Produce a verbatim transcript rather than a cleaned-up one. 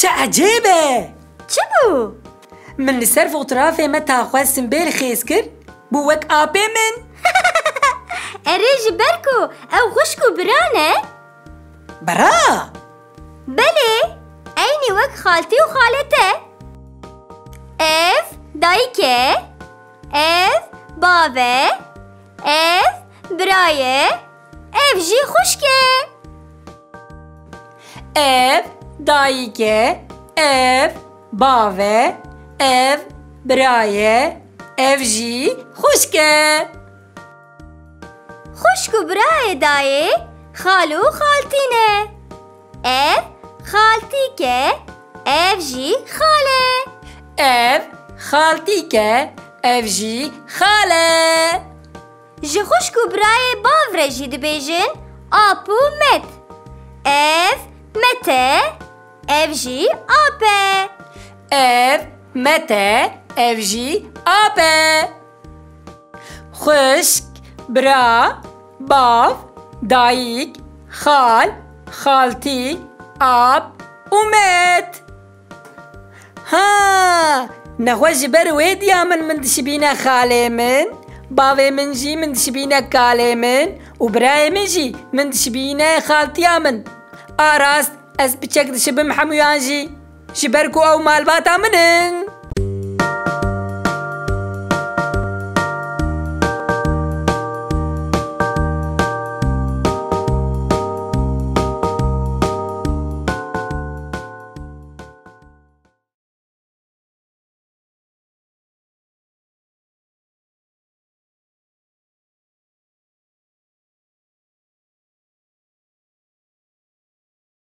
Çi ecêb e! Çi bû? Min li ser fotoğrafê me taxwe simbêl xêz kir, bû wek apê min. Erê, ji ber ku ew xwişk û bira ne? Bira? Belê, eynî wek xaltî û xalê te. Ev dayik e, ev bav e, ev bira ye, ev jî xwişk e. Ev dayik e, ev bav e, ev bira ye, ev jî xwişk e. Xwişk û birayê dayê xal û xaltî ne. Ev xaltîk e, ev jî xal e. Ev xaltîk e, ev jî xal e. Ji xwişk û birayê bav re jî dibêjin ap û met. Ev met e, ev jî ap e. Ev met e, ev jî ap e. Xwişk, bira, bav, dayik, xal, xaltî, ap û met. Ha, nexwe ji ber wê diya min, min dişibîne xalê min, bavê min jî min dişibîne kalê min û birayê min jî min dişibîne xaltiya min. A rast, ez piçek dişibim hemûyan jî, ji ber ku ew malbata min in.